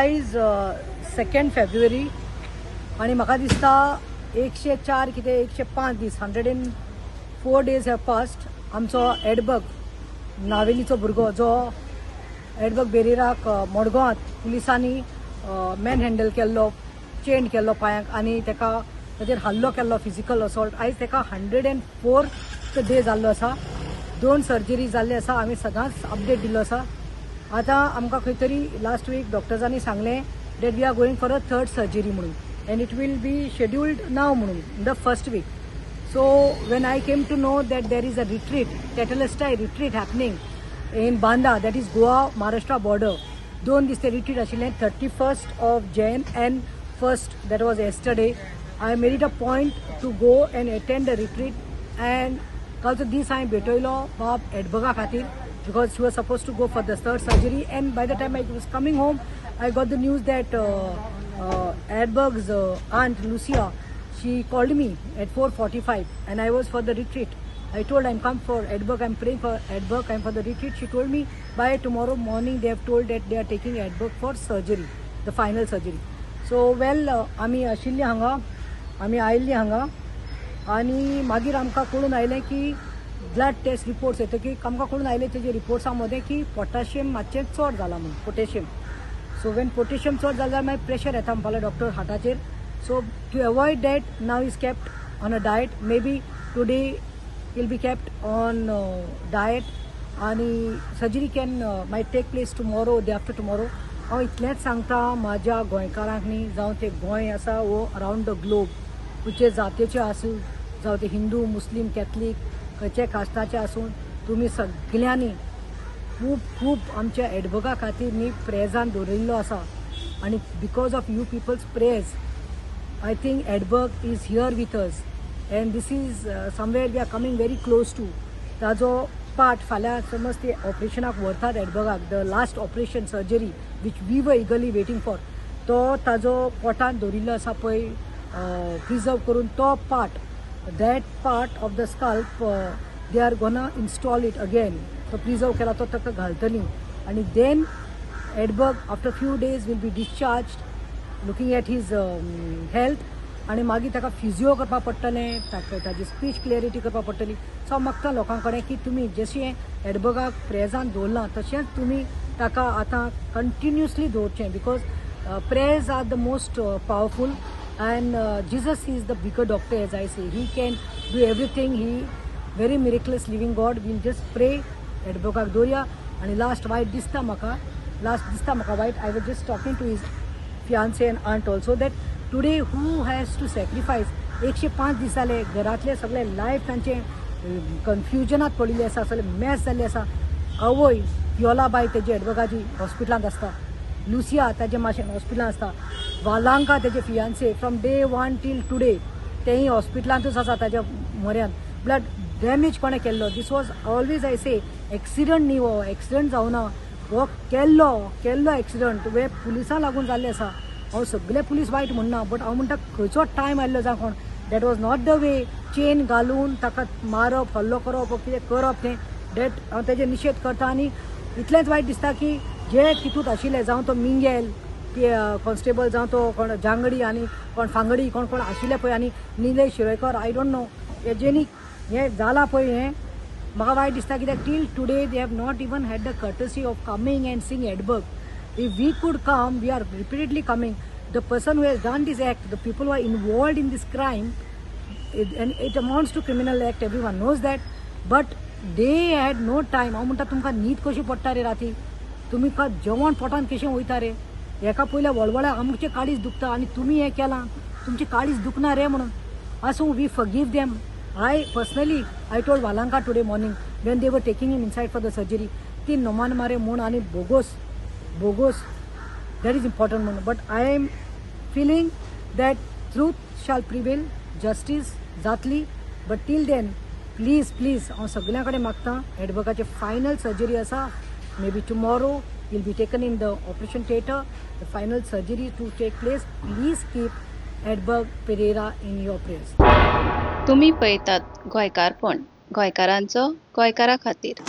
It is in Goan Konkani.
आयज सेकंड फेब्रुवारी आनी म्हाका दिसता 104 कितें 105 दीस, 104 days have passed. आमचो एडबर्ग नावेलीचो भुरगो जो एडबर्ग बेरेराक मडगांवांत पुलिसांनी मॅन हँडल केल्लो, चेन केल्लो पांयांक आनी ताका ताजेर हल्लो केल्लो, फिजिकल असॉल्ट, आयज ताका 104th day जाल्लो आसा. दोन सर्जरी जाल्ले आसा. आमी सदांच अपडेट दिल्लो आसा. आतां आमकां खंय तरी लास्ट वीक डॉक्टर्सांनी सांगलें that we are going for a third surgery म्हणून and it will be scheduled now म्हणून in the first week. So when I came to know that there is a retreat, Tetelestai retreat happening in Banda, that is Goa Maharashtra border, 2 दीस ते रिट्रीट आशिल्लें, 31st of Jan and 1st, that was yesterday, I made it a point to go and attend the retreat and कालचो दीस हांवें भेटयलो बाब एडबर्गा खातीर because he was supposed to go for the third surgery. And by the time I was coming home, I got the news that Edberg's aunt Lucia, she called me at 4:45 and I was for the retreat. I told, "I'm come for Edberg, I'm praying for Edberg, I'm for the retreat." She told me by tomorrow morning they have told that they are taking Edberg for surgery, the final surgery. So well, आमी आशिल्ली हांगा, आमी आयिल्ली हांगा आनी मागीर आमकां कळून आयलें की ब्लड टेस्ट रिपोर्ट्स येतकीर आमकां कळून आयलें तेजे रिपोर्ट्सां मदें की पोटाशियम मातशें चड जालां म्हणून, पोटेशियम. सो वेन पोटेशियम चड जालें जाल्यार मागीर प्रेशर येता म्हणपाक doctor हार्टाचेर. So to avoid that, now he's kept on a diet. Maybe today will be kept on diet आनी surgery can might take place tomorrow, day after tomorrow. हांव इतलेंच सांगता म्हाज्या गोंयकारांक न्ही, जावं ते गोंय आसा वो अरावंड the globe खंयचे जातीचे आसूं, जावं ते हिंदू, मुस्लीम, कॅथलीक, खंयचे कास्टाचे आसूं, तुमी सगल्यांनी खूब खूब आमच्या एडबर्गा खातीर न्ही प्रेयर्सान दवरिल्लो आसा आनी because of you people's prayers, I think Edberg is here with us and this is somewhere we are coming very close to. ताजो पार्ट फाल्यां समज ते ऑपरेशनाक व्हरतात एडबर्गाक, the last operation surgery which we were eagerly waiting for, तो ताजो पोटान दवरिल्लो आसा पळय प्रिजर्व करून तो part, that part of the scalp, they are gonna install it again. तो प्रिजर्व केला तो ताका घालतली आनी then Edberg after few days will be discharge, looking at his health. आनी मागीर ताका फिजियो करपाक पडटलें, ताका ताजी स्पीच क्लियरिटी करपाक पडटली. सो हांव मागता लोकां कडेन की तुमी जशें एडबर्गाक प्रेयर्सान दवरलां तशेंच तुमी ताका आतां कंटिन्युअसली दवरचें because prayers are the most powerful and Jesus is the bigger doctor. As I say, he can do everything. He very miraculous living God. We'll just pray. एडबर्गाक दवरया. आनी लास्ट वायट दिसता म्हाका, लास्ट दिसता म्हाका वायट. I was just talking to his fiance and aunt also that today who has to sacrifice, 105 दीस जाले, घरांतले सगळे लायफ तांचे कन्फ्युजनात पडिल्ले आसा, सगळे मॅस जाल्ले आसा. आवय पियोलाबाय तेजे एडबर्गाची हॉस्पिटलांत आसता, लुसिया ताजे माशेन हॉस्पिटलांत आसता, वालांका तेजे fiance from day one till today तेंय हॉस्पिटलांतूच आसा ताज्या म्हऱ्यान. ब्लड डॅमेज कोणें केल्लो? This was always I say, accident न्ही हो, एक्सिडंट जावना हो, केल्लो केल्लो एक्सिडंट वे पुलिसां लागून जाल्ले आसा. हांव सगळे पुलीस वायट म्हणना, बट हांव म्हणटा खंयचो टायम आयल्लो जावं कोण, that was not the way. Chain घालून ताका मारप, हल्लो करप, कितें करप तें, that हांव तेजेर निशेध करता. आनी इतलेंच वायट दिसता की जे तितूंत आशिल्ले, जावं तो मिंगेल कॉन्स्टेबल, जावं तो कोण जांगडी आनी कोण फांगडी, कोण कोण आशिल्ले पळय आनी निलेश शिरोयकर, I don't know हेजेनी हें जालां पळय, हें म्हाका वायट दिसता कित्याक till today they have not even had the courtesy of coming and seeing Edberg. If we could come, we are repeatedly coming. The person who has done this act, the people who are involved in this crime, and it amounts to criminal act, everyone knows that, but they had no time. हांव म्हणटा तुमकां न्हीद कशी पडटा रे राती? तुमी का जेवण पोटान कशें वयता रे? हेका पयल्या वळवळ्या आमचें काळीज दुखता आनी तुमी हें केलां, तुमचें काळीज दुखना रे म्हणून? आसूं, we forgive them. I personally, I told Valanka today morning when they were taking him inside for the surgery, ती नोमान मारे म्हूण आनी बोगोस बोगोस, that is important म्हणून. But I am feeling that truth shall prevail, justice जातली. But till then, please please, हांव सगळ्यां कडेन मागता, एडबर्गाचे फायनल सर्जरी आसा. Maybe tomorrow will be taken in the operation theatre, the final surgery to take place. Please keep Edberg Pereira in your prayers. तुमी पळयतात गोंयकारपण, गोंयकारांचो गोंयकारा खातीर.